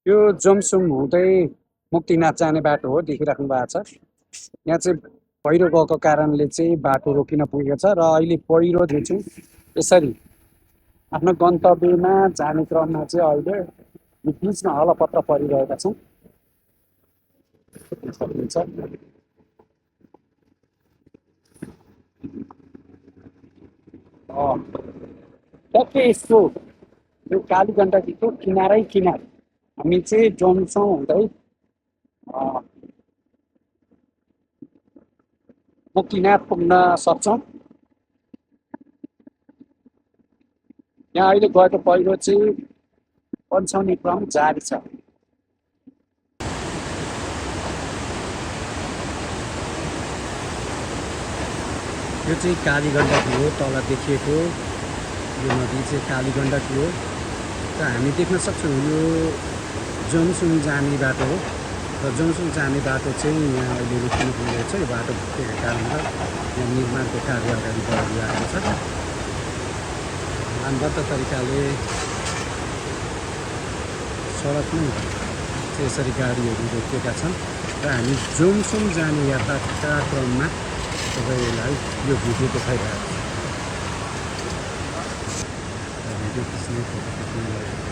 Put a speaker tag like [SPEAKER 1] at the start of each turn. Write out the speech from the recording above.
[SPEAKER 1] यो जोमसुङ हुँदै मुक्तिनाथ जाने बाटो हो, देखिराख्नु भएको छ। यहाँ चाहिँ पहिरो गएको कारणले चाहिँ बाटो रोकिन पुगेको छ र अहिले पहिरो जो चाहिँ यसरी आफ्नो गन्तव्यमा जाने क्रममा चाहिँ अहिले यो बिचमा हलपत्र परिरहेका छन्। सक्नुहुन्छ। ट्याक्कै यस्तो यो कालीगण्डकीको किनारै किनार हामी चाहिँ जोमसुङ हुँदै मुक्तिनाथ पुग्न सक्छौँ। यहाँ अहिले गएको पहिरो चाहिँ पन्छाउने क्रम जारी छ। यो चाहिँ कालीगण्डकी हो, तल देखिएको यो नदी चाहिँ कालीगण्डकी हो र हामी देख्न सक्छौँ यो जोमसुङ जाने बाटो हो र जोमसुङ जाने बाटो चाहिँ यहाँ अहिले रोकिनु पुगेको छ। यो बाटो भत्किएको कारणले यहाँ निर्माणको कार्य अगाडि बढिरहेको छ। लामबद्ध तरिकाले सडकमै चाहिँ यसरी गाडीहरू रोकिएका छन् र हामी जोमसुङ जाने यात्राका क्रममा तपाईँलाई यो भिडियो देखाइरहेको छ। भिडियो खिच्ने फोटो खिच्ने